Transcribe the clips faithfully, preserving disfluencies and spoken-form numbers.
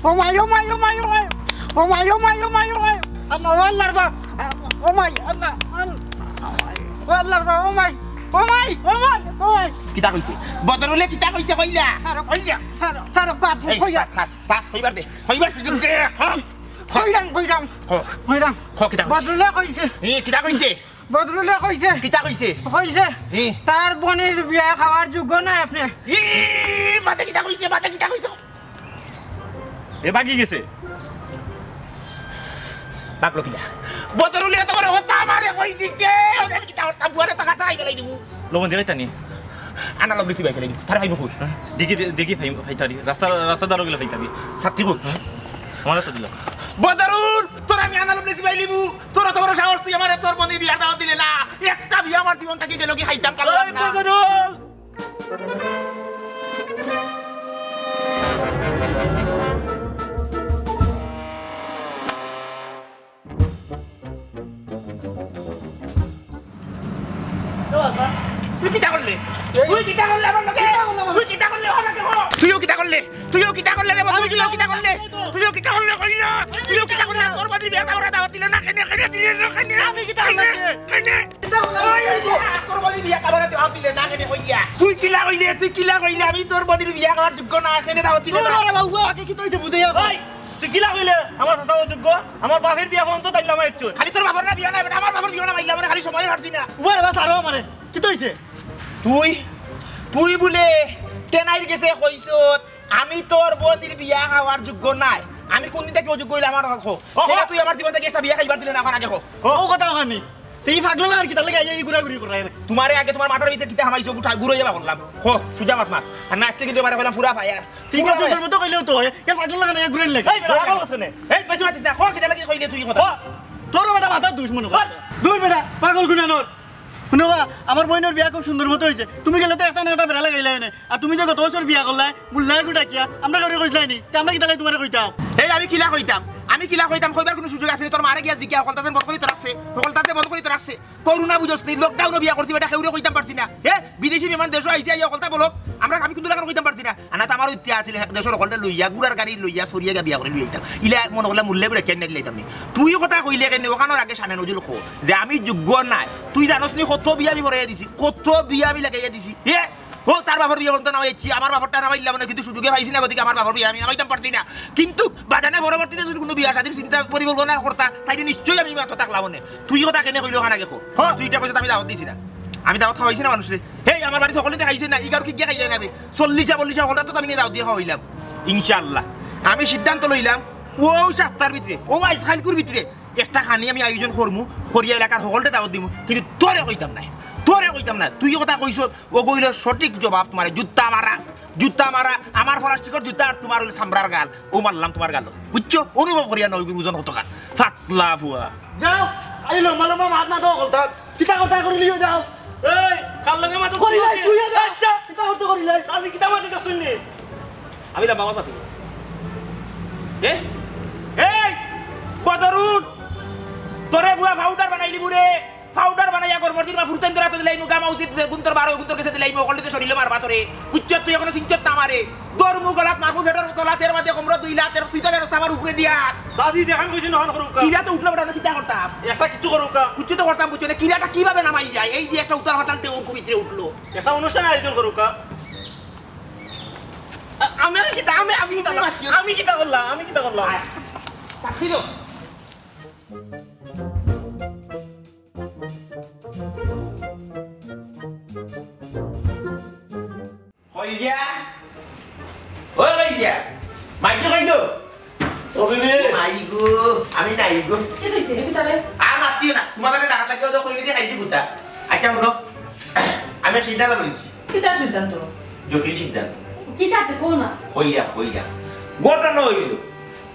ও মাই, ও মাই, ও মাই, ও মাই। ও মাই, ও মাই, ও মাই, ও মাই। আল্লাহ, ও আল্লাহর বা-, ও মাই, আল্লাহ, আল্লাহ। ও আল্লাহর বা-, ও মাই, ও মাই, ও মাই, ও মাই। কিতা কইছে? বদরুলে কিতা কইছে কইলা? স্যার, কইলা। স্যার, স্যার, কইলা। এই, কইলা। স্যার, স্যার, স্যার, কইবার দে। কইবার সুযোগ দে। হ্যাঁ। কইরাম, কইরাম। হ। কইরাম। হ, কিতা কইছে? বদরুলে কইছে। এ, কিতা কইছে? বদরুলে কইছে। কিতা কইছে? কইছে। এ। তার বইনর বিয়া খাওয়ার যোগ্য নায় আপনে। ই, বাদে কিতা কইছে? বাদে কিতা কইছে? এ ভাগি গেছে। ভাগলো কিলা? বদরুলে এত বড় কথা আমারে কই দিছে। ওরে কিতা করতাম? বুয়ারে তো কাছে আই বেলাই দিমু। লবণ দিয়ে খাইতানি? আনা লবণ বেশি বাইকে লাগি। তার ভাই বকুল। দেখি, দেখি ভাই, ভাই তারি। রাস্তা, রাস্তা দাঁড়ো গেলে ভাই তারি। সাত্তি কই? হ্যাঁ? আমারে তো দিল। বদরুল, তোর আমি আনা লবণ বেশি বাইলিমু। তোর অত বড় সাহস, তুই আমারে তোর বইনর বিয়ার দাওয়াত দিলে না। একটা বিয়া আমার জীবন থাকি গেল কি খাইতাম পারলাম ওই না। বদরুল! তুই কিতা করলে? তুই কিতা করলে আমার লগে? তুই কিতা করলে আমার লগে? তুইও কিতা করলে? তুইও কিতা করলে রে বন্ধু? তুইও কিতা করলে? তুইও কিতা করলে কইলা? তুইও কিতা করলে? তোর বইনর বিয়া খাওয়ার দাওয়াত দিলে না, কেনে, কেনে দিলে না, কেনে? আমি কিতা করলাম? কেনে? কেনে? কিতা করলাম? ওই, ওই, তোর বইনর বিয়া খাওয়ার দাওয়াত দিলে না, কেনে কইলা? তুই কিলা কইলে? তুই কিলা কইলে? আমি তোর বইনর বিয়া খাওয়ার যোগ্য না, কেনে দাওয়াত দিলে না? ওরে বাবা, আগে কিতা অইছে বুঝে যা। ওই, তুই কিলা কইলে? আমার চাচা অযোগ্য? আমার বাপের বিয়া পর্যন্ত তাইলাম আইছো। খালি তোর বাপের না বিয়া না, বেটা, আমার বাপের বিয়া না মাইলাম, মানে খালি সময় হারছি না। উবা রে বাস, আরো আমারে। কিতা অইছে? তুই, তুই বুলে তেনাইর গেছে কইছত, আমি তোর বইনর বিয়া খাওয়ার যোগ্য নায়। আমি কোন দিন থাকি অযোগ্য অইলাম আমার ক? ও, ও। তেনা তুই আমার জীবন থাকি একটা বিয়া খাইবার দিলে না, এখন আগে ক। ও, ও কথা ওখানে। তে ই পাগল লাখান কিতার লাগি আইয়া ই ঘুরাঘুরি করায়? তুমারে আগে তুমার মাথার ভিতরে কিতা হামাইছে, গুটা ঘুরাইয়া বার করলাম। ক, সুজা মাত মাত। আর না আজকে কিন্তু এবার কইলাম পুরা ফায়ার। ঠিক আছে, সুন্দর মতো কইলেও তো হয়। এ পাগল লাখান আইয়া ঘুরাইর লাগি। এই বেটা, পাগল আছে নে। এই, বেশি মাতিস না। ক, কিতা লাগি কইলে তুই কথা? ক, তোর বেটা মাথার দুষ মনে কর। ক। দূর বেটা, পাগল গুনানোর। হুনো বা, আমার বইনর বিয়া খুব সুন্দর মতো অইছে। তুমি গেলে তো একটা না একটা বেড়া লাগাইলায় নে। আর তুমি যে গত বছর বিয়া করলায়, মুল্লায় গুটা কিয়া, আমরা কাউরে কইছলায় নি? তে আমরা কিতা লাগি তুমারে কইতাম? এই আমি কিলা কইতাম? আমি কিলা কইতাম? কইবার কুনু সুযোগ আছে নি? তোর মারে গিয়া জিগা, হকলতাতে বন্ধ করি তো রাখছে। হকলতাতে বন্ধ করি তো রাখছে। করোনা বুঝছনি, lockdown-ও বিয়া করছি বেটা, কেউরে কইতাম পারছি না। হে, বিদেশি মেহমান দেশো আইছে, আইয়া হকলতা বলো, আমরা, আমি কুনু লাখান কইতাম পারছি না। আর না তো আমার ইতিহাস আছিল, এক দেশর হকলতা লইয়া, ঘুরার গাড়ি লইয়া, সরিয়া গিয়া বিয়া করি লইয়া আইতাম। ইলা মনে করলাম মুল্লায় বুলে কেন নিলাইতাম নি। তুই কথা কইলে কেন, ওখানোর আগে সানে নজুল কো, যে আমি যোগ্য নায়। তুই জানোস নি কত বিয়া আমি ভরাইয়া দিছি, কত বিয়া আমি লাগাইয়া দিছি। হে, ও, তার বাপর বিয়া করতে না অইছি, আমার বাপরটা না মাইলাম না, কিন্তু সুযোগে পাইছি না, গতিকে আমার বাপর বিয়া আমি না মাইতাম পারছি না। কিন্তু বাজানে পরবর্তীতে যদি কুনু বিয়া শাদির চিন্তা পরিকল্পনা করতা, তাইলে নিশ্চয়ই আমি মাত্র থাকলাম অনে। তুই কথা কেনে কইলে ওখান আগে কো? হ। তুই ইটা কইছস আমি দাওয়াত দিছি না, আমি দাওয়াত খাওয়াইছি না মানুষরে। হেই, আমার বাড়িত হকলতে খাইছে না, ইগার কি গিয়া খাইলে না রে? চল্লিশটা পল্লিশটা হকলতা তো আমি দাওয়াত দিয়া খাওয়াইলাম, ইনশাআল্লাহ। আমি সিদ্ধান্ত লইলাম, ও সাতটার ভিতরে, ও আইজ কাইলকুর ভিতরে একটা খানি আমি আয়োজন করমু, করিয়া এলাকার হকলরে দাওয়াত দিমু, কিন্তু তোরে কইতাম নায়, তোরে কইতাম নায়। তুই কথা কইছস, ও কইল সঠিক জবাব তুমারে, জুতা মারা, জুতা মারা, আমার প্লাস্টিকর জুতা আর তুমার অইল চামড়ার গাল, ও মারলাম তুমার গালো, বুঝছো? অনুভব করিয়া না, ওই ওজন কতখান, ফাতলা ফুয়া। যাও, আই লম্বা লম্বা মাত না দাও, কথা, কিতা কথা করিলিও যাও। এই, কার লগে মাত করিলাই, তুই যা। আচ্ছা। কিতা করতে করিলাই? আজি কিতা মাত দিতে শুনলি? আমি লম্বা মাত মাতি। এ? এই, বদরুল, তোরে বুয়া পাউডার বানাইলিমু রে, পাউডার বানাইয়া মর্জির মা ফুরতাইন ধরা তো দিলাইমু, গামা উচিত যে গুন্তর বারো, গুন্তর গেছে দিলাইমু, অকল দিতে শরীরে মারবা তোরে। বুঝছত তুই এখনো চিনছত না আমারে। দরমু গলাত মারমু, ফেটর তলাত, এর মাঝে কমরো দুই লাত, এর তুই তো জানোস না আমার উপরে দিয়া। চাচি যেখান কইছি নখান করুক্কা। কিলা তো উঠলো বেটা, কিতা করতাম? একটা কিচ্ছু করুক্কা। কিচ্ছু তো করতাম, বুঝছো না? কিলাটা কিভাবে নামাই যায়? এই যে একটা উতাল ফাতাল ঢেউর ভিতরে উঠলো। একটা অনুষ্ঠান আয়োজন করুক্কা। আ-, আমি আর কিতা, আমি, আমি কিতা করলাম? আমি কিতা করলাম? আমি কিতা করলাম? আয়, চাকরি তো। কইলিয়া? ও কইলিয়া? মাইজু কই গো? ও বিবি। মাই গো, আমি নাই গো। কে কইছে? কে তারে? আর মাতিও না। তোমার লগে ডাকাত লাগে ওদের কইলে দিয়ে খাইছি কুতা। আচ্ছা, হুনো। আমি এক সিদ্ধান্ত লইছি। কিতা সিদ্ধান্ত? জটিল সিদ্ধান্ত। কিতা তে কও না? কইয়া, কইয়া। ঘটনা অইলো,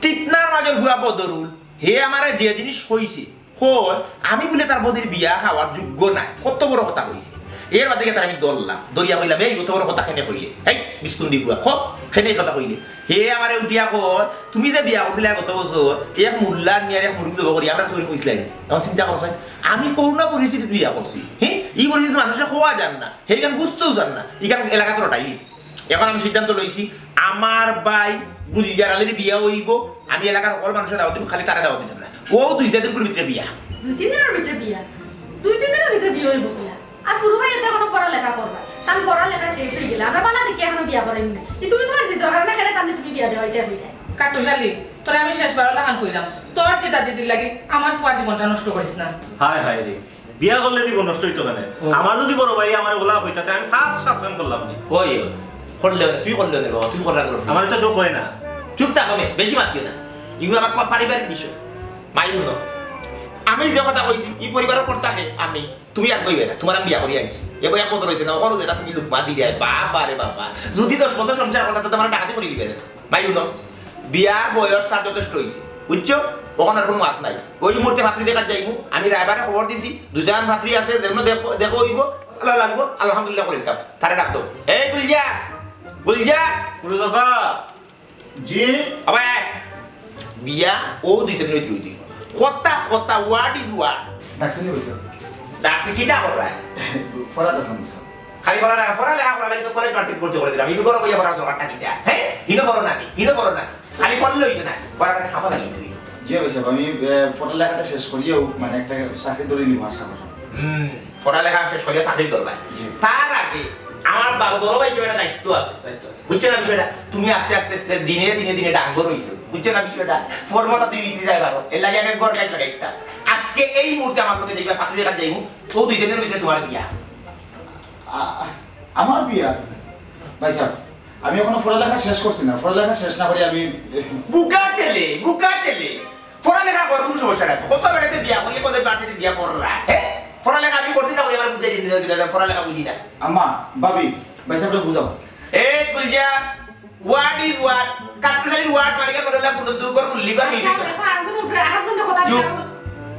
তিতনার মাঝে হুয়া বদরুল, হে আমারে যে জিনিস কইছে, কয়, আমি বুলে তার বদির বিয়া খাওয়ার যোগ্য নায়। কত বড় কথা কইছে। এর বাদে গিয়া তার আমি ধরলাম। ধরিয়া কইলাম, "এই, অত বড় কথা কেনে কইলে? এই, বিস্কুন্দি হুয়া, ক, কেনে এই কথা কইলে?" হে আমারে উঠিয়া কয়, "তুমি যে বিয়া করছিলে গত বছর, এক মুল্লা নিয়ে আর এক মুরব্বি জব করি, আমরা কই কইছিলাম?" এখন চিন্তা করো চাই, আমি করোনা পরিস্থিতিত বিয়া করছি। হে, এই পরিস্থিতিত মানুষে কওয়া যার না। হে ইখান বুঝতেও চার না। ইখান এলাকাত রটাই দিছে। এখন আমি সিদ্ধান্ত লইছি, আমার ভাই গুলজার আলীর বিয়া অইবো, আমি এলাকার হকল মানুষরে দাওয়াত দিমু, খালি তারে দাওয়াত দিতাম না। ও দুই চাইর দিনর ভিতরে বিয়া। দুই তিন দিনর ভিতরে বিয়া? দুই তিন দিনর ভিতরে বিয়া অইবো কিলা? আর ফুরু ভাইয়ে তো এখনো পড়ালেখা কররা। তান পড়ালেখা শেষ অই গেলে আমরা বালা দেখি এখনো বিয়া করাইমু নি। ই তুমি তোমার জিদর কারণে কেনে তানরে তুমি বিয়া দেওয়াইতে অইলে? কাট্টুশ আলী, তোরে আমি শেষবারর লাখান কইলাম, তোর জিদা জিদির লাগি আমার ফুয়ার জীবনটা নষ্ট করিস না। হায় হায় রে। বিয়া করলে জীবন নষ্ট অইতো কেনে? ও। আমার যদি বড় ভাই আমারে ওলা কইতা, তে আমি পাঁচ সাত কাম করলাম নি। ওই, ওই, করলে না, তুই করলে না বাবা, তুই করার করবি। আমারে তো কেউ কয় না। চুপ থাকো নে, বেশি মাতিও না। ইগু আমার পা-, পারিবারিক বিষয়। মাই হুনো, আমি যে কথা কইছি, ই পরিবারর কর্তা কে আমি, তুমি আর কইবে না, তোমার আমি বিয়া করি আনছি। এবার এক বছর অইছে না, অখনো যেটা তুমি লুকমা দিলে, বাবা রে বাবা। যদি দশ বছর সংসার করতা, তো তোমার ডাকাতি করি দিবে। মাই হুনো, বিয়ার বয়স তার যথেষ্ট অইছে, বুঝছো? অখন আর কুনু মাত নাই। ওই মুহূর্তে ফাত্রী দেখাত যাইমু, আমি রায়বারে খবর দিছি, দুইজন ফাত্রী আছে, যেন দেখো, দেখো অইবো, ভালা লাগবো, আলহামদুলিল্লাহ করি দিতাম। তারে ডাক দেও। এই গুলজা, গুলজা। বুলু চাচা। জি। আবার এক। বিয়া, ও দিছে নই তুই তুই। কথা, কথা, what is what? ডাকছেন নি বলছেন? ডাকছি কিতা করবা? পড়াত আছলাম স্যার। খালি পড়া লেখা, পড়া লেখা, পড়া লেখা, তো কলেজ ভার্সিটি ভর্তি করি দিলাম। ইনো করো বইয়া পড়ার দরকারটা কিতা? হে? ইনো করো না নি, ইনো করো না নি। খালি পড়লে অইতো না। পড়া লেখা খাবা লাগি তুই। জি অয় স্যার, আমি, এ, পড়ালেখাটা শেষ করিয়াউ, মানে, একটা চাকরি ধরি নিমু আশা করি। হুম, পড়ালেখা শেষ করিয়া চাকরি ধরবা। জি। তার আগে আমার বা-, বড় ভাই হিসেবে একটা দায়িত্ব আছে। দায়িত্ব আছে। বুঝছো না বিষয়টা? তুমি আস্তে আস্তে আস্তে দিনে দিনে দিনে ডাঙ্গর অইছো। বুঝছো না বিষয়টা? ফর্মটা তুমি দিতে যাই পারো। এর লাগি আগে ঘর কাজ লাগাইতা। আজকে এই মুহূর্তে আমার লগে যাইবা, ফাত্রী দেখাত যাইমু। ও দুই দিনর ভিতরে তোমার বিয়া। আ-, আমার বিয়া? ভাই সাহেব, আমি এখনো পড়ালেখা শেষ করছি না। পড়ালেখা শেষ না করি আমি বোকা ছেলে, বোকা ছেলে। পড়ালেখা কর, কুনু সমস্যা নাই। কত বেটাতে বিয়া করি, কত বাচ্চাতে বিয়া কররা, হে? পড়ালেখা আমি করছি না করি, আমার বুঝাই দিন, পড়ালেখা বুঝি না। আম্মা, ভাবি, ভাই সাহেবরে বুঝাও। এ, গুলজার, what is what? কাট্টুশ আলীর what মারিয়া করে লাগ, বুঝো, তুই কর, লিভার মিশে তো। আচ্ছা, এখন আরেকজন উপরে, আরেকজনের কথা চুপ।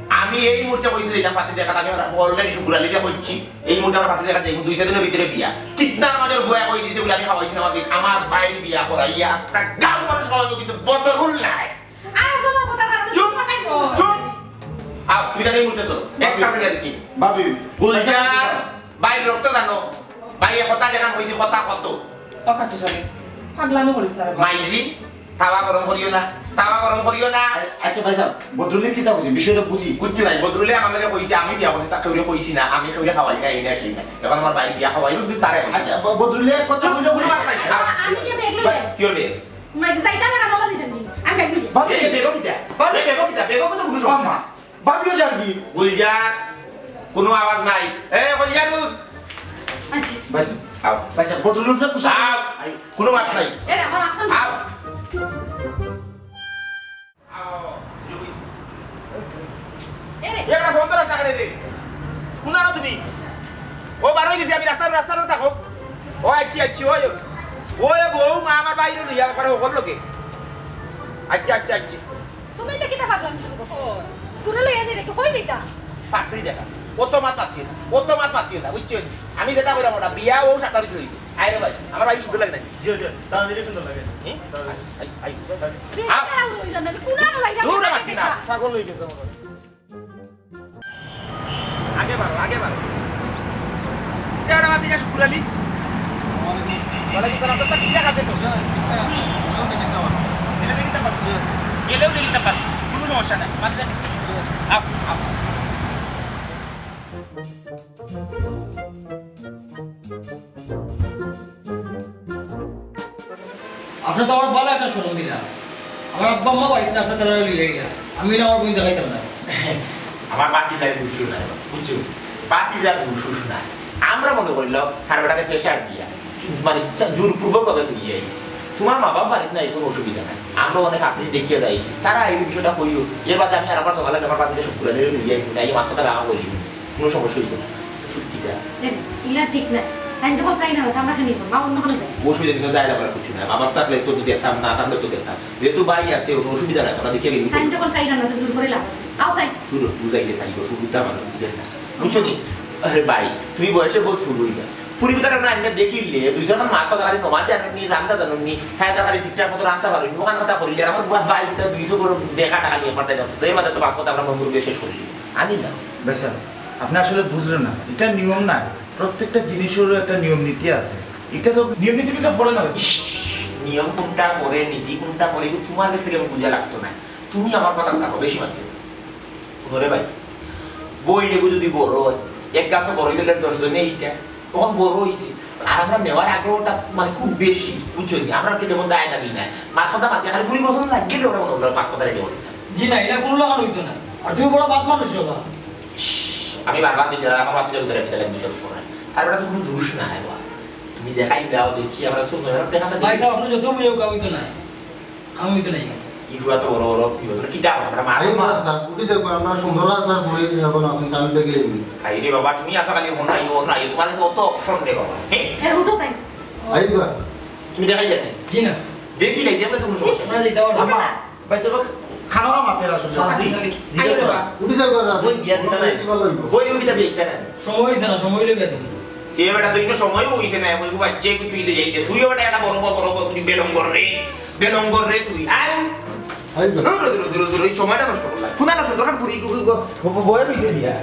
আমি এই মুহূর্তে কইছি যে এটা ফাত্রী দেখাত, আমি already শুকুর আলীরে কইছি। এই মুহূর্তে আমরা ফাত্রী দেখাত যাইমু, দুই চাইর দিনর ভিতরে বিয়া। তিতনার মাঝে বয়া কই দিছে বলে আমি খাওয়াইছি না, আমার ভাইর বিয়া করাইয়া আস্তা গাঁওর মানুষ খাওয়াইবো, কিন্তু বদরুল নাই। আরেকজনের কথার কারণে চুপ, চুপ। আও, তুমি তাহলে এই মুহূর্তে চলো। এক কামড়ে গেলে কি? ভাবি। গুলজার, ভাই রক্ত জানো। ভাই, এ কথা যেখান কইছি, কথা কত? ও কাট্টুশ আলী, পাগলামি করিস না রে বাবা। মাইজি, তাওয়া গরম করিও না, তাওয়া গরম করিও না। আ-, আচ্ছা ভাই সাহেব, বদরুলে কিতা কইছে? বিষয়টা বুঝি। বুঝছো নাই, বদরুলে আমার লগে কইছে, আমি বিয়া করছি, তাকে ওরে কইছি না, আমি কেউরে খাওয়াই না, এই না সেই না। এখন আমার ভাই বিয়া খাওয়াইবো, কিন্তু তারে কইছি। আচ্ছা, ব-, বদরুলে এক কথা কইলে কোনো মাত নাই। আ-, আমি কি ব্যাগ লই ভাই, যাই? কি হবে? না, যাইতাম না, আমার লগে যাবি। আমি ব্যাগ লই যাই। ভাবি, এই ব্যাগও কিতা? ভাবি, এই ব্যাগও কিতা? ব্যাগও তো কোনো সমস্যা না। ভাবিও যার কি? গুলজার, কোনো আওয়াজ নাই। এ, গুলজার, উঠ। আচ্ছা। ভাই সাহেব, আও। ভাই সাহেব, বদরুল হোসেন কুশল। আও। কোনো মাত নাই। এ রে, আমার আসল আও। আও। এ রে। এ বেটা, বন্ধ রাস্তা কাটে দে। কোন আনো তুমি? ও, বার হয়ে গেছি আমি, রাস্তার, রাস্তার থাকো। ও, আচ্ছা, আচ্ছা, ওই, ওই, বউ, মা, আমার বাইরে লইয়া, ওখানে ওকর লোকে। আচ্ছা, আচ্ছা, আচ্ছা। তুমি এটা কিতা পাগলামি শুরু করছো? দূরে লইয়া যাই রে, একটু কই দিতা? পাত্রী দেখা। ও তো মাত পাত্রী না। ও তো মাত পাত্রী না, বুঝছো? আমি যেটা বললাম ওটা, বিয়া ও সাতটা ভিতরে হইবে। আয় রে ভাই, আমার ভাই শুদ্ধ লাগে না। জি, জি, তাড়াতাড়ি সুন্দর লাগে। হুম? তাড়াতাড়ি। I, I, I. বেশি আ- তাড়াহুড়ো হইল না, কোন আনো ভাই? দূর রে, পাত্রী না। পাগল হয়ে গেছে আমার। আগে বাড়ো, আগে বাড়ো। কেডা বাতিজা শুকুর আলী? ওয়ালাইকুম সালাম। আপনার ঠিক আছে তো? গেলেও দেখিতাম পারবো। গেলেও দেখিতাম পারবো। কোনো সমস্যা নাই। বাতিজা, আপ, আপ। আপনে তো আমার ভালা একটা শরম দিলা। আমার আব্বা আম্মা বাড়িত নাই, আপনে তারারে লইয়া আইলা। আমি অইলে আমার বইন দেখাইতাম না। আমার ভাতিজার দুষ নাই, বুঝছো? ভাতিজার দুষ নাই। আমরা মনে করিলাম তার বেটারে pressure দিয়া, জু-, মানে, চা-, জোরপূর্বক ভাবে তুলিয়া আইছি। তুমার মা বাপ বাড়িত নাই, কোনো অসুবিধা নাই। আমরা অনেক আপনি দেখিয়া যাই, তারা এই বিষয়টা কইও। এর বাদে আমি আর আবার দোকানে আমার ভাতিজা শুকুর আলীরে লইয়া আইবো, তাই মাথা তারা আমার বলি। কোনো সমস্যা হইতো না। সত্যিটা। এ, ইলা ঠিক না। তাই যখন চাই না, তো আমরা খালি মা অন্য কোনো যাই। অসুবিধা নেই, তো যাই না, আমার কিছু না। মা বাপ থাকলে তো দেখতাম, না থাকলে তো দেখতাম। যেহেতু ভাই আছে, কোনো অসুবিধা নাই, তোরা দেখিয়া গেলি। তাই যখন চাই না, তো জোর করে লাভ আছে। আও চাই। তুই বুঝাইলে চাই, গো, ফুরুতা মানুষ বুঝে না। বুঝছো নি? আরে ভাই, তুমি বয়সে বহুত ফুরু হইবা। ফুরি কথা না, আমি দেখিলে, দুই চার মাস কথা খালি নমাজ জানো নি, রান্না জানো নি, হ্যাঁ, তা খালি ঠিকঠাক মতো রান্না পারো নি, ওখান কথা করিলে, আমার বুয়া ভাই, কিতা দুইশো করে দেখা টাকা নিয়ে পাঠাই যাচ্ছে। তো এই মাঝে তো বাপ কথা আমরা মঙ্গল শেষ করি। আনি না। বেশ, আপনি আসলে বুঝলেন না, এটা নিয়ম না। প্রত্যেকটা জিনিসেরও একটা নিয়ম নীতি আছে। এটা তো নিয়ম নীতি এটা ফলো না। ইস, নিয়ম কোনটা পড়ে, নীতি কোনটা পড়ে, এগুলো তোমার কাছ থেকে আমি বুঝা লাগতো না। তুমি আমার কথা রাখো, বেশি মাত্র। হুনো রে ভাই, বই লেবু যদি বড় হয়, এক গাছে বড় হইলে দশ জনে এইটা, তখন বড় হইছে। আর আমরা নেওয়ার আগ্রহটা মানে খুব বেশি, বুঝছো নি? আমরা কি তেমন দায় দাবি নাই। মাত কথা মাতি খালি ফুরি পছন্দ লাগলে ওরা মনে হলো মাত কথা রেডি করে দিতাম। জি না, এটা কোনো লাগানো হইতো না। আর তুমি বড় বাদ মানুষ হবা। আমি বারবার বিচার, আমার মাথা চলতে রাখতে লাগে বিচার করে। আর ওটা তো কোনো দোষ না হয় বা। তুমি দেখাই দাও, দেখি আমরা শুনবো, এবার দেখা তো ভাই দেখি। সাহেব, আপনি যত বুঝেও কাউ হইতো না। আমি তো নাই। ইগুলা তো বড় বড়, ইগুলা তো কিতা আমরা মারি আরে মা। বাবা স্যার, উঠি যাও, আমরা সুন্দর আছে স্যার, বই এখন আছেন, চালু দেখলে এমনি। আরে বাবা, তুমি আসা খালি হন নাই, হন নাই, তোমার কাছে অত অপশন নেই বাবা। হ্যাঁ? এ, উঠো স্যার। আই বা। তুমি দেখাই দেন। জি না। দেখি নাই, দেখলে তো কোনো সমস্যা না, নেই। যেটা ওর আম্মা, ভাই সাহেব, খানাও মাতে আসলে। জি, জি, আই বাবা। উঠি যাও, স্যার। বই বিয়া দিতা নাই। কি ভালো হইব? বই উঠি যাবে, একটা নাই। সময় হইছে না, সময় হইলে বিয়া দিবি। তুই বেটা, তুই তো সময় হইছে না, ওই বাচ্চা একটু তুই তো যাইতে। তুইও বেটা একটা বড়, বড়, বড়, বড়, বেলঙ্গর রে। বেলঙ্গর রে তুই, আয়। আই বা। দূর, দূর, দূর, দূর, এই সময়টা নষ্ট করলা। কোন নষ্ট? দোকান ফুরি, গু, গু, গু, ব-, ব-, বইয়ের ভিতরে দিয়া।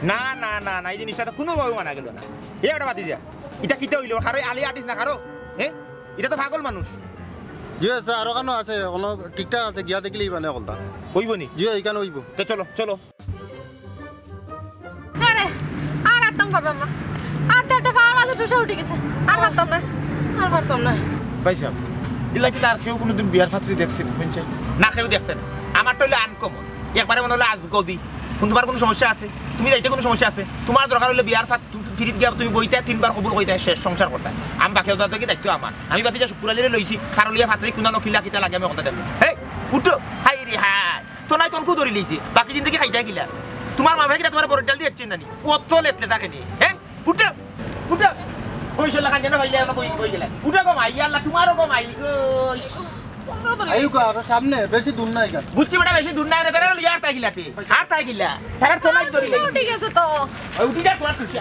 না, না, না, না, এই জিনিসটা তো কোনোভাবেই মানা গেল না। এ ওটা বাদ দিয়া। এটা কিতা হইলো? কারো আলি আটিস না কারো? হ্যাঁ? এটা তো পাগল মানুষ। জি স্যার, আরো কানো আছে, কোনো ঠিকঠাক আছে, গিয়া দেখলেই মানে কথা। হইব নি? জি, এখানে হইব। তো চলো, চলো। আরে, আর আটতাম পারতাম না। আটতে আটতে পাওয়ার মাঝে ঠুসা উঠে গেছে। আর পারতাম না। আর পারতাম না। ভাই সাহেব, ইলা কিতা আর কেউ কোনোদিন বিয়ার পাত্রী দেখছে নি, শুনছে? না, কেউ দেখছে না। আমারটা হইলো আনকমন। একবারে মনে হলো আজগবি। কোন তোমার কোনো সমস্যা আছে? তুমি যাইতে কোনো সমস্যা আছে? তোমার দরকার হইলে বিয়ার পাত-, তুমি ফিরিত গিয়া তুমি বইতে তিনবার কবুল কইতে শেষ সংসার করতে। আমি বাকি ওটা থেকে দায়িত্ব আমার। আমি বাতিজা শুক্কুর আলীরে লইছি, কারো লিয়া পাত্রী কুনা নকিলা কিতা লাগে আমি কথা দেব। হেই, উঠো। হাই রে হাই। তো নাই তনকু ধরি লইছি, বাকি জিন্দগি খাইতা কিলা? তোমার মা ভাই কিতা তোমার বড় ডাল দিয়ে যাচ্ছে না নি? অত লেটলে থাকে নি, হ্যাঁ? উঠো, উঠো। ওই শালা কাঞ্চনা ভাই, এখন কই, কই গেলে? উঠো গো মাই, আল্লাহ, তোমারও গো মাই গো। আইও গো, আরো সামনে, বেশি দূর নাই গো। বুঝছি বেটা, বেশি দূর নাই, তারা ইয়ার তাই গিলাতে। আর তাই গিলা। তারা তো নাই ধরি লইছি। ঠিক আছে তো। ওই উঠি যা, তোমার খুশি।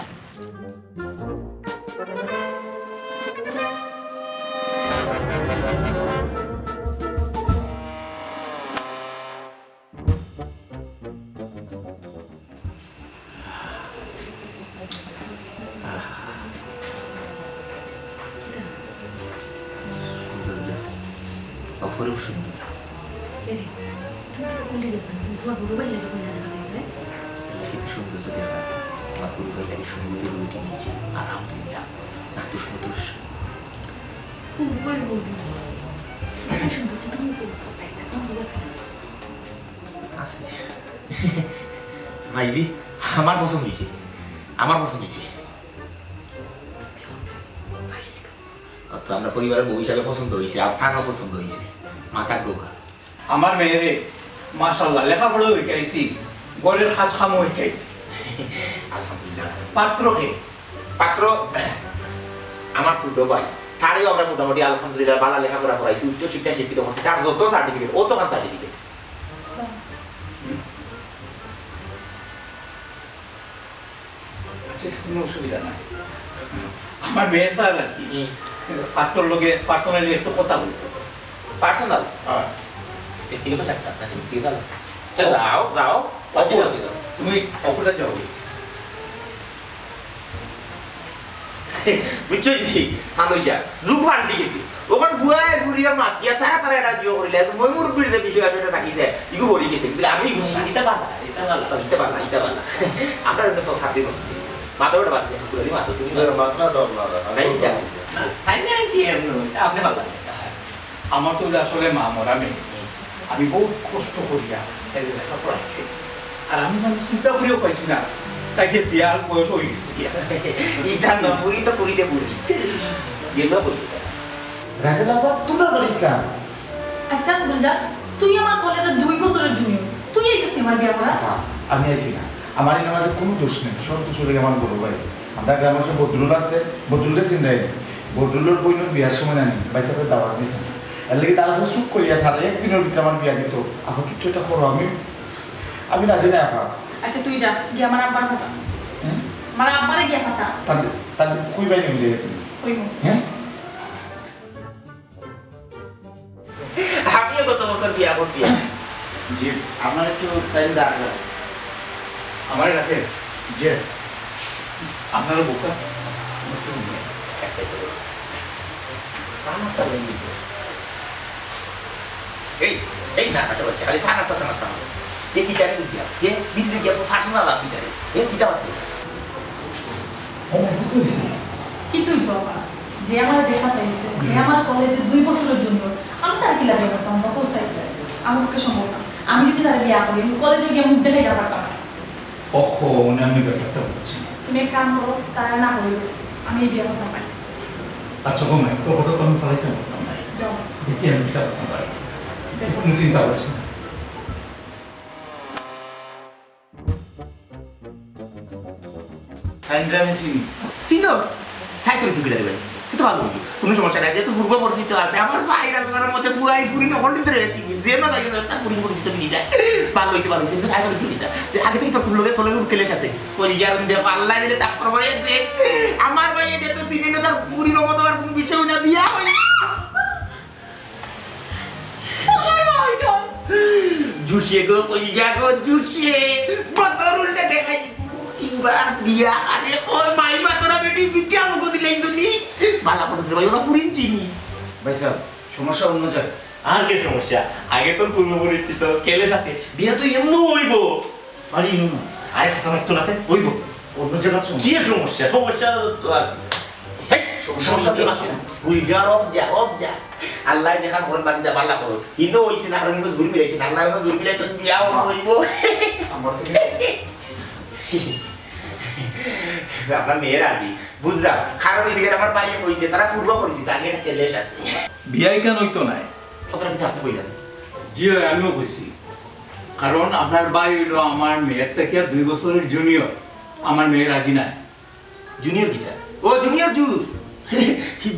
সুন্দর যে, অপরূপ সুন্দর। এরে, তুমি তো কোন দিকে যাও? তুমি তোমার বড় ভাই লাগে কোন জায়গায় যাবে? এটা কিন্তু সুন্দর যে দেখা। আমার বড় ভাই লাগে সুন্দর করে রুটি নিয়েছি। আলহামদুলিল্লাহ। না তো সুন্দর। কোন বড় বৌদি? এত সুন্দর যে তুমি বলতে পারতাই না। কোন বউ আছে না? আছে। মাইজি, আমার পছন্দ হয়েছে। আমার পছন্দ হয়েছে। অত আমরা পরিবারের বউ হিসাবে পছন্দ হয়েছে, আপনারও পছন্দ হয়েছে। মাথা গোকা। আমার মেয়েরে, মাশাআল্লাহ, লেখাপড়াও শিখাইছি, ঘরের কাজ কামও শিখাইছি। আলহামদুলিল্লাহ। পাত্র কে? পাত্র আমার ছোট ভাই। তারেও আমরা মোটামুটি আলহামদুলিল্লাহ ভালা লেখাপড়া করাইছি, উচ্চ শিক্ষায় শিক্ষিত করছি। তার যত সার্টিফিকেট, অতখান সার্টিফিকেট। আচ্ছা, এটা কোনো অসুবিধা নাই। আমার মেয়ে স্যার আর কি, হুম। পাত্রর লগে পার্সোনালি একটু কথা বলতো। পার্সোনাল? হ্যাঁ। ব্যক্তিগত সাক্ষাৎ নাকি? ব্যক্তিগত আলাপ? তো যাও, যাও। অপু, তুমি অপুটা যাও। বুঝছো নি? ভালো হইছে। যুগ পাল্টি গেছে। অখন ফুয়ায় ফুরিয়ে মাতিয়া তারা তারা এটা বিয়ে করিলে। এখন মই মুরব্বির যে বিষয় আছে, এটা থাকি যায়। ইগু বলি গেছে। কিন্তু আমি ইগু না। ইটা বালা, ইটা বালা। ইটা বালা, ইটা বালা। আমরা কিন্তু খাদ্য বস্তু দিয়েছি। মাথা ওটা বাদ দিয়ে, ফুকুর আলী মাথা, তুমি না, মাথা দর না, না, না, ঠিক আছে। না, তাই না, জি, এমনি হইছে। আপনি ভালো লাগে। আমার তো আসলে মা মরা মেয়ে। আমি বহুত কষ্ট করিয়া তাই লেখাপড়া শিখেছি। আর আমি মানে চিন্তা করিও পাইছি না, তাই যে বিয়ার বয়স হয়ে গেছে গিয়া। ইটা না, বুড়ি তো বুড়িতে বুড়ি। গেল বুড়ি। রাসেল আফা, তোমরা বাড়ির কাম? আচ্ছা, গুলজার, তুই আমার কলেজের দুই বছরের জুনিয়র, তুই এই জন্য আমার বিয়া করা? আফা, আমি আইছি না। আমার এই নামাজে কোনো দোষ নেই, সব দোষ হলে আমার বড় ভাই। আমরা গ্রামের যে বদরুল আছে, বদরুলরে চিন্তাই নেই। বদরুলের বইনের বিয়ার সময় নানি ভাই সাহেবের দাওয়াত দিয়েছেন। এর লাগি তারা সব চুপ করিয়া সারা একদিনের ভিতরে আমার বিয়া দিত। আফা, কিচ্ছু একটা করো, আমি, আমি রাজি না আফা। আচ্ছা, তুই যা, গিয়ে আমার আব্বার কথা। হ্যাঁ? আমার আব্বারে গিয়ে কথা। তাহলে, তাহলে কই বাইরে বুঝে তুমি? কই মো? হ্যাঁ? আমিও গত বছর বিয়া করছি। জি, আমার একটু টাইম দরকার। আমারে রাখে? জি। আপনারও বোকা? আমার তো মনে হয়। একটা করে। চা নাস্তা করে নিতে। এই, এই না, আচ্ছা, আচ্ছা, খালি চা নাস্তা, চা নাস্তা, চা নাস্তা। এ কিতা রে বুঝিয়া? এ ভিতরে গিয়া personal লাভ কিতা রে? এ কিতা বাদ দে? ও, কি তো হইছে? কি তুই তো আবার? যে আমার দেখা পাইছে, হুম। এ আমার কলেজে দুই বছরের জুনিয়র। আমি তার কি লাগে করতাম বা কোথায়? আমার পক্ষে সম্ভব না। আমি যদি তার বিয়া করি, আমি কলেজে গিয়ে মুখ দেখাইতে পারতাম না। ওহো, না, আমি ব্যাপারটা বুঝছি না। তুমি এক কাম করো, তারা না বলি, আমি এই বিয়া করতাম পারি। আচ্ছা, বোন, তোর কথা তো আমি ফালাইতে পারতাম না। যাও। দেখি আমি কিতা করতাম পারি। যাও। কোনো চিন্তা করিস না। তাইনরে আমি চিনি। চিনস? সাইজ হইতে গেলে ভাই। তুই তো ভালো বন্ধু। কোনো সমস্যা নাই। যেহেতু পূর্ব পরিচিত আছে, আমার ভাইর আল্লাহর মতে পুরাই পুরি নকল দিতে রয়েছি। যে না লাগে না, তার পুরি পরিচিত মিলি যায়। ভালো হইছে, ভালো হইছে। কিন্তু সাইজ হইতে গেলে। যে আগে থেকে তোর লগে, তোর লগে উঠকেলেশ আছে। কই ইয়ার উন্দে পাল্লা দিলে তারপর ভাই দে। আমার ভাই যে তো চিনি না, তার পুরি রমত আর কোনো বিষয় না, বিয়া হয় না। আমার মা ওইটা। জুসে গো, কলিজা গো, জুসে। বদরুলটা দেখাই। তিনবার বিয়া, আরে, ওই মাই মা তোরা বেটি ফিটিয়া মুখ দিলাই শুনি। বালা কথা রে ভাই, ওরা ফুরিন চিনিস। ভাই সাহেব, সমস্যা অন্য জায়গায়। আর কি সমস্যা? আগে তোর পূর্ব পরিচিত কেলেশ আছে, বিয়া তো এমন হইব। বাড়ি ইনো না। আরে, সাথে তো আছে, হইব। অন্য জায়গার সমস্যা। কি সমস্যা? সমস্যা তো আর হেই, সমস্যা তো আছে। তুই যা, অফ যা, অফ যা। আল্লাহ যেখান করেন বাড়ি যা, বালা করো। ইনো হইছে না, কারণ ইনো জুর মিলাইছে না। আল্লাহ ইনো জুর মিলাইছে, বিয়া হইব। আমার তো আপনার মেয়ের আদি। বুঝলাম। কারণ হইছে কি, আমার ভাইয়ে কইছে, তারা পূর্ব পরিচিত, আগে একটা কেলেশ আছে। বিয়া ইখান হইতো নায়। কথাটা কিন্তু আপনি কইলেন। জি অয়, আমিও কইছি। কারণ আপনার ভাই হইল আমার মেয়ের থেকে দুই বছরের জুনিয়র। আমার মেয়ে রাজি নায়। জুনিয়র কিতা? ও, জুনিয়র জুস।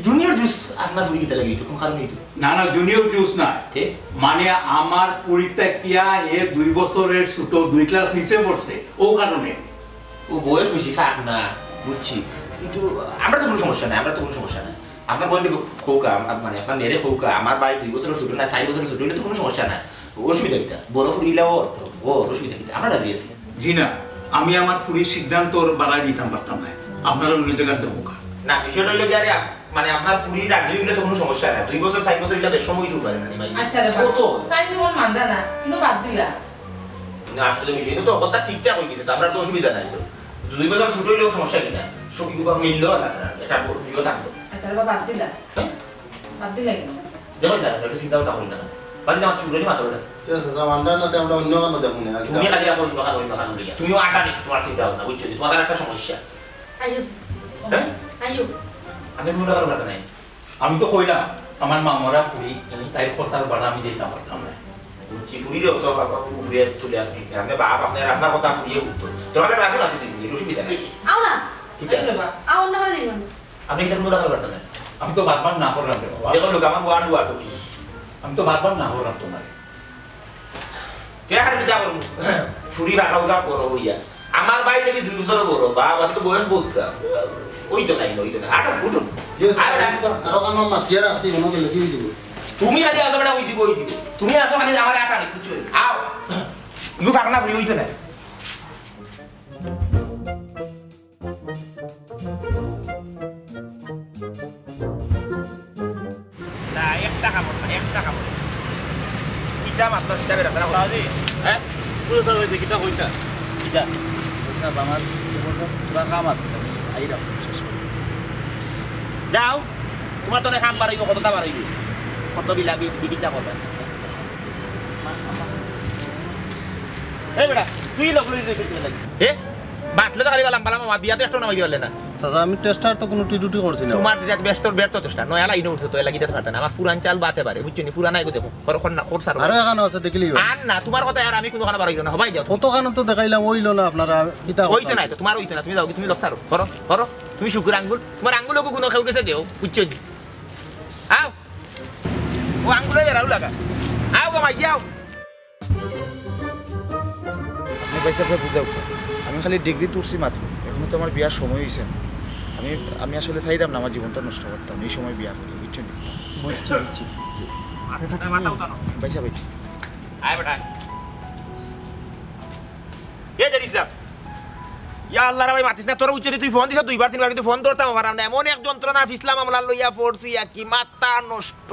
জুনিয়র জুস আপনার ফুরি কিতা লাগে? এরকম কারণ হইতো। না, না, জুনিয়র জুস না। তে? মানে আমার ফুরি থাকিয়া হে দুই বছরের ছোট, দুই ক্লাস নিচে পড়ছে, ও কারণে। ও বয়স বেশি ফাঁক না, বুঝছি। কিন্তু আমরা তো কোনো সমস্যা নাই, আমরা তো কোনো সমস্যা নাই। আপনার বোনকে খোকা, আম-, মানে আপনার মেয়েরে খোকা, আমার ভাই দুই বছরের ছোট না, চার বছরের ছোট হইলে তো কোনো সমস্যা নাই। অসুবিধা কিতা? বড় ফুরিলাও অর্থ, ও অসুবিধা কিতা? আমরা রাজি আছি। জি না, আমি আমার ফুরির সিদ্ধান্তর বাড়াই দিতাম পারতাম না। আপনারা অন্য জায়গার দমকা। না, বিষয়টা হইলো কি, আরে, আপ-, মানে আপনার ফুরি রাজি হইলে তো কোনো সমস্যা নাই। দুই বছর, চার বছর এটা বেশ সময় দিতে পারে না রে ভাই। আচ্ছা রে বাবা, কত? তাই তো মন মানরা না, কিন্তু বাদ দিলা। না, আসলে বিষয় তো কথা ঠিকঠাক হয়ে গেছে, তো আমরা তো অসুবিধা নাই তো। দুই বছর ছোট হইলেও সমস্যা কিনা? সব ইউবা মিললেও না, এটা বড় ইয়ে থাকতো। আচ্ছা রে বাবা, বাদ দিলা। হ্যাঁ? বাদ দিলা কেন? দেখো না, একটু চিন্তা ভাবনা করি না। বাদ দিলে আমার শুরু হয়নি মাত্র ওটা। ঠিক আছে, যা মানরা না, তে আমরা অন্য কারণে দেখুন না। তুমি খালি আসো অন্য কারণে, অন্য কারণে লইয়া। তুমিও আটা নেই, তোমার চিন্তা ভাবনা, বুঝছো? তোমার আর একটা সমস্যা। আইও। হ্যাঁ? আইও। আমি কোনো টাকার ব্যাপার নাই। আমি তো কইলাম, আমার মা মরা ফুরি, তাই কথার বাড়া আমি দিতাম পারতাম না। বুঝছি, ফুরি দেও তো, বাবা, ফুরি তুলে আসবি। আপনি বাপ, আপনার, আপনার কথা ফুরিয়ে উঠতো। তোমাকে রাখবো না, তুই দিবি, অসুবিধা নাই। ইস, আও না। ঠিক আছে। আইও রে বাবা, আও, অন্য কারণে দেখুন। আপনি কিন্তু কোনো টাকার ব্যাপার নাই। আমি তো বারবার না করলাম রে বাবা। দেখো লোক, আমার ওয়ার্ড ওয়ার্ড। আমি তো বারবার না করলাম তোমার। কে আর কিতা করবো? ফুরি বাঁকা উকা বড় হইয়া। আমার ভাই নাকি দুই বছর বড়, বাবা তো বয়স বহুত কম। ওই তো নাই, ওই তো নাই। আটা ফুটো। ঠিক আছে, আরে, আরো কানো মাতিয়ার আছে, মনে করলে কি দিব? তুমি খালি আসো বেটা, ওই দিব, ওই দিব। তুমি আসো খালি আমার আটা নেই, কিচ্ছু নেই। আও। ইগু ফাকনা বুড়ি অইতো না। না, একটা কামড় না, একটা কামড়। কিতা মাত্র সেটা বেড়াতে না। বাজি। হ্যাঁ? পুরো তো ওই যে কিতা কইতা? কিতা? আচ্ছা, আমার পুরা কাম আছে, আমি আইরাম শেষ করি। যাও, তুমার তো অনেক কাম বাড়াইবো, কতটা বাড়াইবো? কত বিলাবি, কিতা করবা? এই বেটা, তুই লোক লই লইছিস কিতা লাগি? এ? বাটলে তো খালি বালাম বালাম, আমার বিয়াতে একটা নামাই দিবালে না। চাচা, আমি চেষ্টার তো কোনো ত্রুটি করছি না। তুমার যে ব্যস্ত, ব্যর্থ চেষ্টা, নয়া লাইনে উঠছে তো, এলা গিটার ফাটা না। আমার পুরান চাল বাতে পারে, বুঝছো নি? পুরান আইগো দেখো, খর খর না, খর সারো। আরো এখানো আছে, দেখলি? আর না, তুমার কথা আর আমি কোনো খানা বাড়াইলো না, হবাই যাও। কত খানো তো দেখাইলাম, অইলো না আপনারা, কিতা ওই তো করতাম? নাই তো, তুমার ওই তো না, তুমি যাও, তুমি লোক সারো, করো, করো, তুমি শুকুর আঙ্গুল, তুমার আঙ্গুল ওকে কোনো কেউ গেছে দেও, বুঝছো নি? আও, ও আঙ্গুলে বেড়াও লাগা, আও গো মাই যাও। আপনি ভাই সাহেবরে বুঝাউক্কা, আমি খালি ডিগ্রি তুলছি মাত্র, এখনো তো আমার বিয়ার সময় অইছে না। আমি, আমি আসলে চাইতাম না আমার জীবনটা নষ্ট করতাম, এই সময় বিয়া করি, বুঝছইন নি? বুঝছি, বুঝছি। ভাই সাহেব, ভাই সাহেব। আয় বেটা। এ জেড ইসলাম। ইয়া আল্লাহ রে ভাই, মাতিস না, তোর উচ্চতে তুই ফোন দিছ দুইবার তিনবার, কিন্তু ফোন ধরতাম পারলাম না। এমন এক যন্ত্রণা ফিছলা মামলা লইয়া পড়ছি, আর কি মাথা নষ্ট।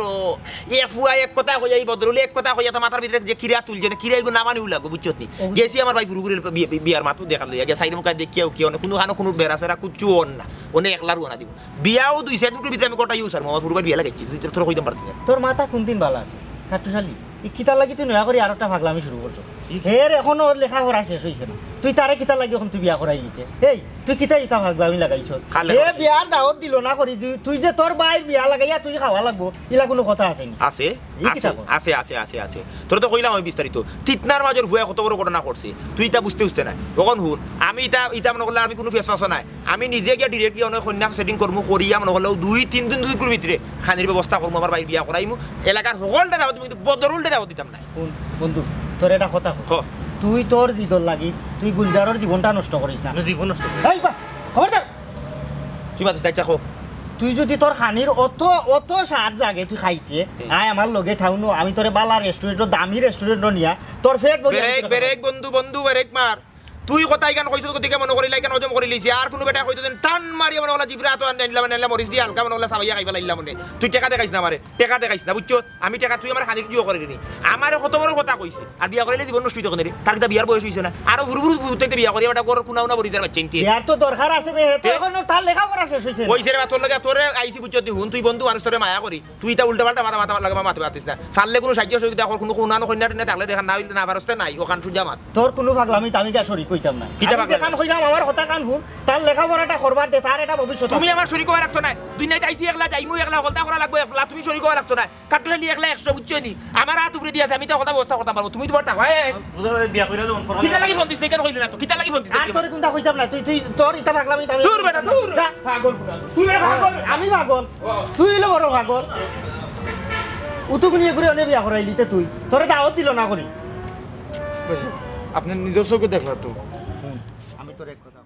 এ ফুয়া এক কথা কইয়া, এই বদরুলে এক কথা কইয়া, তো মাথার ভিতরে যে কিরা তুলছে, না কিরা এগু নামানি উলাগো, বুঝছত নি? গেছি আমার ভাই ফুরুগুরের বিয়া-, বিয়া-, বিয়ার মাতু দেখা লইয়া, গিয়া সাইডে মুখে দেখিয়া উকি, অনে কোনো হানো কোনো বেড়া সেরা কুচ্ছু অন না, অনে একলা রুয়ানা দিব। বিয়াও দুই চাইর দিনর ভিতরে আমি গোটাই উসার মামা ফুরু ভাইর বিয়া লাগাইছি, তুই তোর কইতাম পারছি না। তোর মাথা কোন দিন ভালা আছে, কাট্টুশালী? ই কিতার লাগি তুই নয়া করি আরোটা ফাগলামি শুরু করছো? ই- হের এখনো ওর লেখাপড়া শেষ অইছে না, তুই তারে কিতার লাগি এখন তুই বিয়া করাইলিতে? এই, তুই কিতা ইতা ফাগলামি লাগাইছস? কার লেখা হে আছে? বিয়ার দাওয়াত দিল না করি, তুই, তুই যে তোর ভাইর বিয়া লাগাইয়া তুই খাওয়া লাগবো, ইলা কোনো কথা আছে নি? আছে, ই আছে, কিতা কর? আছে, আছে, আছে, আছে। তোরে তো কইলাম আমি বিস্তারিত। তিতনার মাজর ফুয়া কত বড় ঘটনা করছে, তুই ইতা বুঝতে বুঝতে নায়। অখন হুন, আমি ইতা, ইতা মনে করলে আমি কোনো ফেসফাসও নাই। আমি নিজে গিয়া direct গিয়া অনেক কন্যা setting করমু, করিয়া মনে করলে দুই তিন দিন দুই ভিতরে খানির ব্যবস্থা করমু, আমার ভাইর বিয়া করাইমু। এলাকার হকলটা দাওয়াত দিমু, কিন্তু বদরুলটা দাওয়াত দিতাম না। হুন, বন্ধু, তোর এটা কথা কই। ক। তুই তোর জিদর লাগি, তুই গুলজারর জীবনটা নষ্ট করিস না। জীবন নষ্ট করিস না। এই বা, খবরদার। তুই মাতিস না, ইচ্ছা কো। তুই যদি তোর খানির অত, অত স্বাদ জাগে তুই খাইতে, হুম। আয় আমার লগে টাউনো, আমি তোরে বালা restaurant-ও, দামি restaurant-ও নিয়া, তোর পেট ভরিয়া আমি বেরেক, তোরে বেরেক, খাওয়াইমু। বন্ধু, বন্ধু, বেরেক মার। তুই কথা ইখান কইছস গতিকে মনে করিলা, ইখান হজম করিলিছি। আর কুনু বেটায় কইতো যেন টান মারিয়া মনে অইলা জিভরা আতো আন-, আনলা মানে, আনলা মরিচ দিয়া হালকা মনে অইলা চাবাইয়া খাইবা লাইলা মনে। তুই টেকা দেখাইস না আমারে, টেকা দেখাইস না, বুঝছস? আমি টেকা, তুই আমার খানির জুয়ো করিলি নি। আমারে কত বড় কথা কইছে। আর বিয়া করাইলে জীবন নষ্ট অইতো কেনে রে? তার কিতা বিয়ার বয়স অইছে না? আরো হুরু হুরু হুরু থাকতে বিয়া করিয়া বেটা ঘরর কুনা উনা মরি যার বাচ্চা ইনতে। বিয়ার তো দরকার আছে বে, হে তো তে? অখনো তার লেখাপড়া শেষ অইছে না। অইছে রে বা, তোর লগে, তোরে আইছি বুঝছস নি, হুন, তুই বন্ধু মানুষ, তোরে মায়া করি। তুই ইতা উল্টা পাল্টা মাথা, মাথা লাগা মাত-, মাতিস না। পারলে কুনু সাহায্য সহযোগিতা কর, কুনু, কুনু না কইনা টইনা থাকলে দেখা, না অইলে না পারস তে নাই, অখান সুজা মাত। তোর কুনু পাগলামিত আমি গিয়া শরিক অইতাম না। কিতা আমি পাগলামি? যেখান কইলাম আমার কথা কান হুন, তার লেখাপড়াটা করবার দে, তার এটা ভবিষ্যৎ তুমি আছে। আমার শরিক অওয়া লাগতো নায়। দুনিয়াত আইছি একলা, যাইমু একলা, হকলতা করা লাগবো একলা, তুমি শরিক অওয়া লাগতো নায়। কাট্টুশালী একলা একশো, বুঝছো নি? আমার আত উপরে দিয়া আছে, আমি তো কথা ব্যবস্থা করতাম পারবো। তুমি তুমার টাকা, এ, এ। বুঝা যায়, বিয়া কইরা যেমন ফোন কিতা লাগি ফোন দিছ? ইখান কইলে না তো, কিতা লাগি ফোন দিছ? আর তোরে কুনটা কইতাম না, তুই, তুই, তোর ইতা পাগলামিত আমি দূর বেটা, দূর। যা। পাগল পুরা। তুই বেটা পাগল। আমি পাগল। তুই অইলে বড় পাগল। উতুকুনি এগুরে অনে বিয়া করাইলিতে তুই। তোরে দাওয়াত দিল না করি। বুঝছি। আপনে নিজর চউখে দেখলা তো। হুম, আমি তোরে এক কথা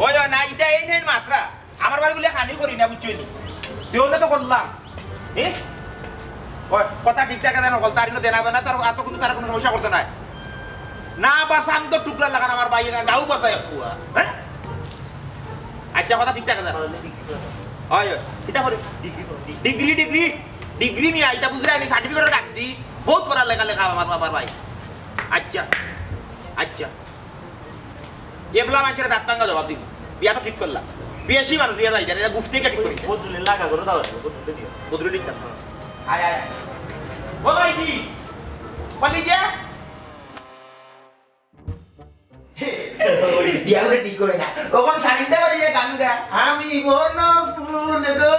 ওই, ওই, না, ইতা এই নেন মাত্রা। আমার বাড়ি বলে খানি করি না, বুঝছো নি? তুই অইলে তো করলাম। এ? ওই, কথা ঠিক থাকে জানো, বলতে আর ইনো দেনা বেনা, তার আর তো কুনু, তার কুনু সমস্যা করতে নাই। না বা শান্ত টুকরা লাগান আমার ভাই, গাউ বাঁচায় ফুয়া। হ্যাঁ? আচ্ছা, কথা ঠিক থাকে জানো? হয়, হয়। কিতা করে? Degree, degree. ডিগ্রি নিয়া, ইতা বুঝলে আনি সার্টিফিকেটের গাদ্দি। বহুত পড়া লেখা লেখা আমার বাবার ভাই। আচ্ছা, আচ্ছা। এবলা মানষরে দাঁত ভাঙ্গা জবাব দিমু। বিয়া তো ঠিক করলা। বিয়াশি মানুষ বিয়া যাই, যারা গুফতি কে ঠিক করি। বদরুলে লাগা করে দাও, বদরুলে দিও। বদরুলে দিতাম। আয়, আয়, আয়। ও ভাই কি? পালি যে? বিয়া করে ঠিক করে না। অখন সারিন্দা বাড়ি যে গান গা। আমি বন ফুল গো,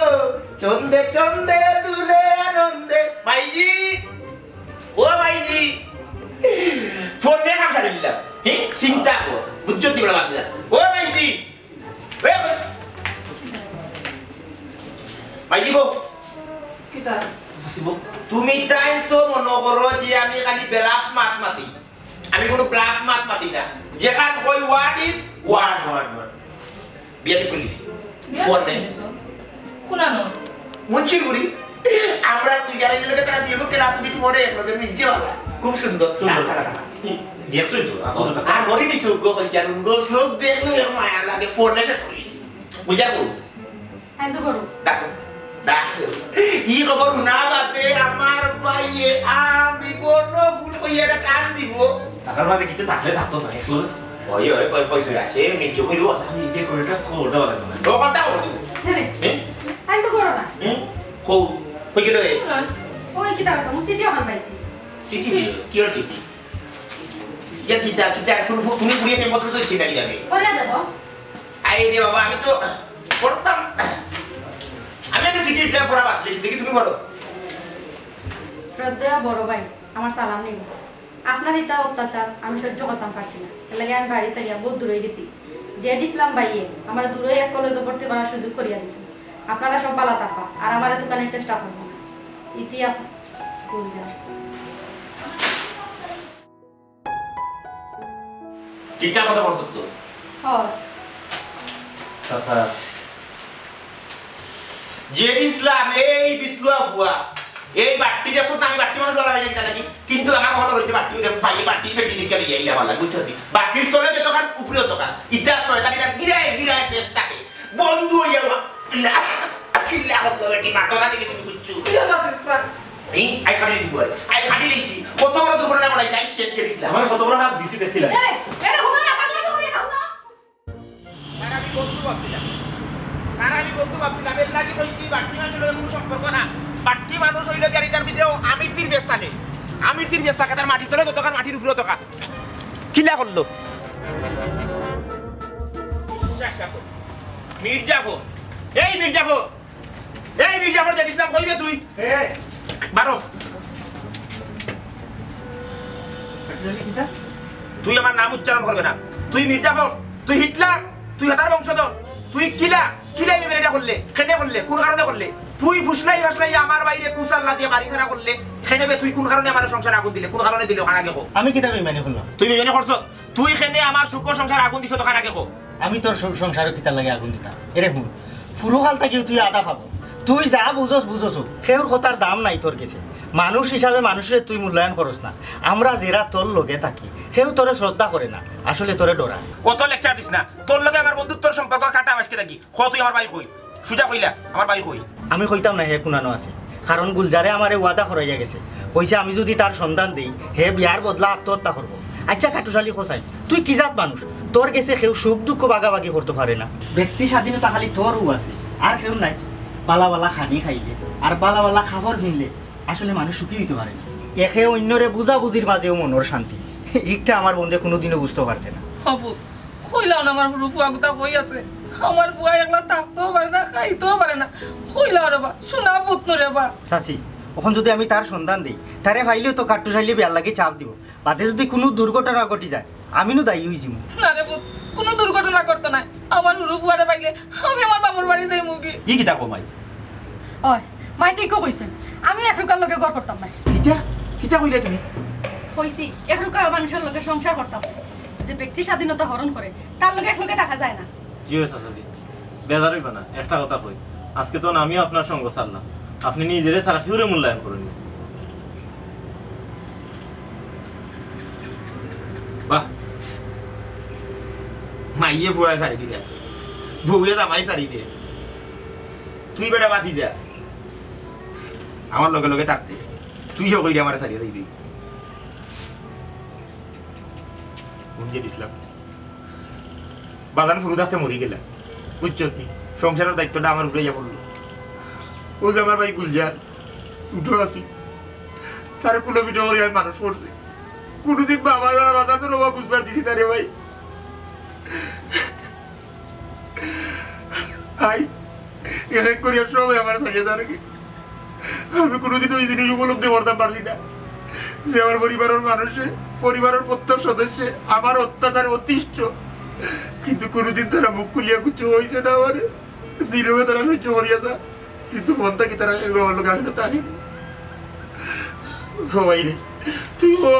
চন্দে চন্দে তুলে আনন্দে। ভাইজি, ও ভাইজি, ফোন নিয়া কাম সারি দিলাম। হে, চিন্তা কর, বুঝছো তুই বড় বাদ দিলাম। ও ভাইজি, এ, ভাইজি গো, কিতা? চাচি গো। তুমি তাইন তো মনো করো যে আমি খালি বেলাফ মাত মাতি। আমি কুনু ব্লাফ মাত মাতি না। যেখান কই, what is what? What, what? বিয়া ঠিক করিলিছি। বিয়া ফোন ঠিক নেই। করিলিছো? কুনানো? মুন্সিরপুরি। আমরা দুই জানাই লগে তারা দুই লোক ক্লাসমেট পড়ে একলগে মিলছে বালা। খুব সুন্দর। সুন্দর। টাকা, টাকা, টাকা। দেখছোই তো, আর কত টাকা? আর হরি নি সুখ গো, কই জানুন গো, সুখ দেখলো এর মায়া লাগে, ফোনে শেষ করিলিছি। বুঝা গো? তাই তো করো। ডাকো, ডাকো। ই খবর হুনা বাদে আমার ভাইয়ে আমি বনো ভুল কইয়া এটা কান দিব। তার মাঝে কিছু থাকলে থাকতো না, একলগে তো। ওই, ওই, ওই, ওই, ওই আছে, মিঞ্জু কইব। আমি ডেকোরেটর খবর দেওয়া লাগবে না। ও কথা বলো। হ্যাঁ রে। হ্যাঁ? তাই তো করো না। হ্যাঁ? কো, কই গেল এ? না, ওই কিতা কথা, মুসিটিও হান পাইছি। সিটি? কি আর সিটি? ইয়া কিতা, কিতা, তুমি, তুমি ঘুরিয়ে ফেলে মতো তো চিন্তা কিতা আমি? করে দেবো। আই রে বাবা, আমি তো পড়তাম। আমি একটা সিটি ফেলে পড়া বাদ দিয়েছি, দেখি তুমি পড়ো। শ্রদ্ধেয় বড় ভাই, আমার সালাম নিবা। আপনার ইতা অত্যাচার আমি সহ্য করতাম পারছি না। এর লাগি আমি বাড়ি ছাড়িয়া বহুত দূরে গেছি। জেড ইসলাম ভাইয়ে আমার দূরে এক কলেজে ভর্তি করার সুযোগ করিয়া দিছে। আপনারা সব বালা থাকবা, আর আমারে তুকানির চেষ্টা করবো না। ইতি আপ-, গুলজার। ঠিকঠাক মতো করছো তো? হয়। চাচা। জেড ইসলাম, এই বিসুয়া ফুয়া, এই বাট্টি দেখছো না, আমি বাট্টি মানুষ বলা হয় না কিতা লাগি? কিন্তু আমার কথা রয়েছে বাট্টি, ওদের ভাই বাট্টি বেটি দেখে লিয়ে আইলে আমার লাগে, বুঝছো নি? বাট্টির তলে যতখান, উপরে ততখান। ইতা শয়তান, ইতা গিরায় গিরায় ফেস থাকে। বন্ধু হইয়া ওয়া-, কিল্লা, কিল্লা হলো বেটি, মাথা না দেখে তুমি বুঝছো? কিল্লা মাতিস না। এই, আই ফাটি দিছি বুয়ারে। আই ফাটি দিছি। কত বড় দুর্ঘটনা ঘটাইছে, আই শেষ করে দিছিলাম। আমার কত বড় হাত দিছি দেখছিলাম। এরে, এরে, হুনো না, পাগলামি করিও না, হুনো। তার আমি বন্ধু ভাবছিলাম। তার আমি বন্ধু ভাবছিলাম। এর লাগি কইছি, বাট্টি মানুষের লগে কোনো সম্পর্ক না। বাট্টি মানুষ হইলো কি আর ইতার ভিতরে আমির তীর ফেস থাকে। আমির তীর ফেস থাকে, তার মাটির তলে ততখান, মাটির উপরে ততখান। কিলা করলো? মির্জাফর। এই মির্জাফর। এই মির্জাফর, জেড ইসলাম কইবে তুই? এ। বারো। তুই আমার নাম উচ্চারণ করবে না। তুই মির্জাফর, তুই হিটলার, তুই হেতার বংশধর, তুই কিলা, কিলা এই ব্যাপারে এটা করলে, কেনে করলে, কোন কারণে করলে? তুই ফুসলাই ফাসলাই আমার বাইরে কুচাল্লা দিয়ে বাড়ি ছাড়া করলে, কেনে বে তুই কোন কারণে আমার সংসারে আগুন দিলে, কোন কারণে দিলে ওখানে আগে কো? আমি কিতা বেইমানি করলাম? তুই বেইমানি করছ? তুই কেনে আমার সুখ সংসার আগুন দিছ তখন আগে কো? আমি তোর সং-, সংসারো কিতার লাগি আগুন দিতাম? এরে হুন, ফুরুকাল থাকিও তুই আধা পাগল। তুই যা বুঝস বুঝস হোক, কেউর কথার দাম নাই তোর গেছে। মানুষ হিসাবে মানুষরে তুই মূল্যায়ন করস না। আমরা যেরা তোর লগে থাকি, কেউ তোরে শ্রদ্ধা করে না, আসলে তোরে ডরায়। অত লেকচার দিস না। তোর লগে আমার বন্ধুত্বর সম্পর্ক কাটা আজকে থাকি। ক তুই আমার ভাই কই? সুজা কইলা, আমার ভাই কই? আমি কইতাম না হে কুনানো আছে, কারণ গুলজারে আমারে ওয়াদা করাইয়া গেছে, কইছে আমি যদি তার সন্ধান দেই, হে বিয়ার বদলা আত্মহত্যা করবো। আচ্ছা কাট্টুশালী কসাই, তুই কি জাত মানুষ? তোর গেছে কেউ সুখ দুঃখ ভাগাভাগি করতে পারে না। ব্যক্তি স্বাধীনতা খালি তোরও আছে, আর কেউ নাই। বালা বালা খানি খাইলে আর বালা বালা কাপড় ফিনলে আসলে মানুষ সুখী হইতে পারে না। একে অন্যরে বুঝাবুঝির মাঝেও মনর শান্তি, ইকটা আমার বন্ধে কোনোদিনও বুঝতে পারছে না। হবু, কইলাও না আমার হুরু ফুয়া গুতা কই আছে? আমার ফুয়া একলা থাকতেও পারে না, খাইতেও পারে না। কইলাও রে বা, শোনা পুত নু রে বা। চাচি, অখন যদি আমি তার সন্ধান দেই, তারে পাইলেও তো কাট্টুশালী বিয়ার লাগি চাপ দিব। বাদে যদি কোনো দুর্ঘটনা ঘটি যায়, আমি নু দায়ী হই যিমু। না রে পুত, কোনো দুর্ঘটনা করতো না। আমার হুরু ফুয়ারে পাইলে আমি আমার বাবার বাড়ি যাইমুগি। ই কিতা কও মাই? ওই, মাই ঠিকও কইছইন। আমি এক লোকার লগে ঘর করতাম না। কিতা? কিতা কইলে তুমি? কইছি, এক লোকার মানুষের লগে সংসার করতাম না। যে ব্যক্তি স্বাধীনতা হরণ করে, তার লগে এক লগে থাকা যায় না। জি অয় চাচাজি, বেজার অইবা না, একটা কথা কই, আজকে তো আমিও আপনার সঙ্গ ছাড়লাম, আপনি নিজেরে ছাড়া কেউরে মূল্যায়ন করেন না। বাহ, মাইয়ে ফুয়ায় ছাড়ি দিলে, বউয়ে জামাই ছাড়ি দে, তুই বেটা বাতি যা, আমার লগে লগে থাকতে, তুই হো কইরে আমার ছাড়িয়ে যাইবি। বুঝে দিছিলাম। বাজান ফুরু থাকতে মরি গেলা। বুঝছত নি? সংসারের দায়িত্বটা আমার উপরে ইয়া পড়লো। ও যে আমার ভাই গুলজার, ছোট আছি। তার কুলো পিঠা করে আমি মানুষ করছি। কোনোদিন বাবা দাদা বাজান তো বাবা বুঝবার দিছি না রে ভাই। আইস, এক এক করিয়া সবাই আমার সাথে জানে কি? আমি কোনোদিন ওই জিনিস উপলব্ধি করতাম পারছি না। যে আমার পরিবারর মানুষে, পরিবারর প্রত্যেক সদস্যে আমার অত্যাচারে অতিষ্ঠ, কিন্তু কোনোদিন তারা মুখ খুলিয়া কিছু কইছে না আমারে। নীরবে তারা সহ্য করিয়া যা, কিন্তু মনটা কি তারা কেউ আমার লোক আসলে তাকে? ও ভাই রে, তুই ও,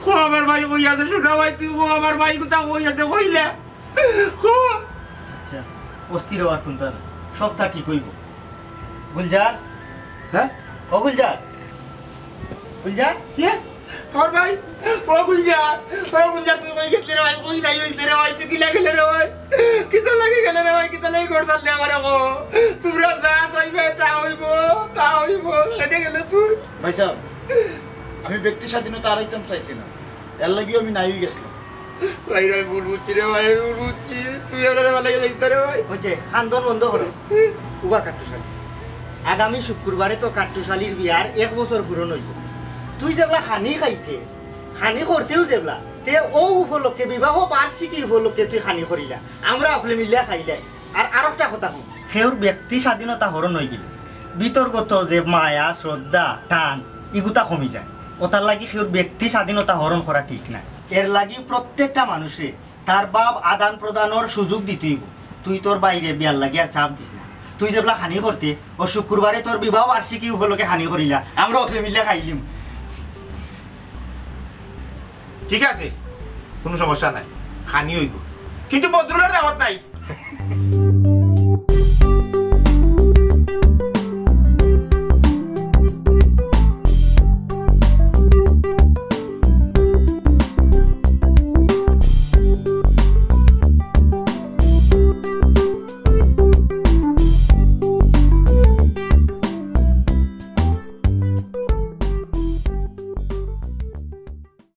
ও আমার ভাই কই আছে, শোনা ভাই, তুই ও আমার ভাই কোথাও কই আছে, কইলে? ও। আচ্ছা, অস্থির হওয়ার কোনটা না, সবটা ঠিক হইব। গুলজার, হ্যাঁ? ও গুলজার, গুলজার, কে? আমার ভাই, ও গুলজার, ও গুলজার, তুই কই গেছলি রে ভাই? কই নাই হইছে রে ভাই? তুই কিলা গেলে রে ভাই? কিতা লাগি গেলে রে ভাই? কিতা লাগি ঘর ছাড়লে আমার এখন? তোমরা যা চাইবে তা হইব, তা হইব। কেনে গেলে তুই? ভাই সাহেব, আমি ব্যক্তি স্বাধীনতা আরাইতাম চাইছি না, এর লাগিও আমি নাই গেছিলাম। ভাই, ভাই, ভুল বুঝছি রে ভাই, ভুল বুঝছি। তুই আমার ভালো লাগে দেখিস না রে ভাই। হচ্ছে, খান্দন বন্ধ করো। উবা কাট্টুশালী, আগামী শুক্রবারে তো কাট্টুশালীর বিয়ার এক বছর পূরণ হইব। তুই যেবলা খানি খাইতে, খানি করতেও যেবলা, তে ও উপলক্ষে, বিবাহ বার্ষিকী উপলক্ষে তুই খানি করিলা, আমরা অকলে মিলিয়া খাইলাই। আর আরোকটা কথা কই, কেউর ব্যক্তি স্বাধীনতা হরণ হয়ে গেলে বিতর্কত যে মায়া, শ্রদ্ধা, টান, ইগুতা কমি যায়। ওটার লাগি কেউর ব্যক্তি স্বাধীনতা হরণ করা ঠিক না। এর লাগি প্রত্যেকটা মানুষে তার ভাব আদান প্রদানর সুযোগ দিতে হইব। তুই তোর বাইরে বিয়ার লাগি আর চাপ দিস না। তুই যেবলা খানি করতে, ও শুক্রবারে তোর বিবাহ বার্ষিকী উপলক্ষে খানি করিলা, আমরা অকলে মিলিয়া খাইলিম। ঠিক আছে, কোনো সমস্যা নাই, খানি হইব, কিন্তু বদরুলের দাওয়াত নাই।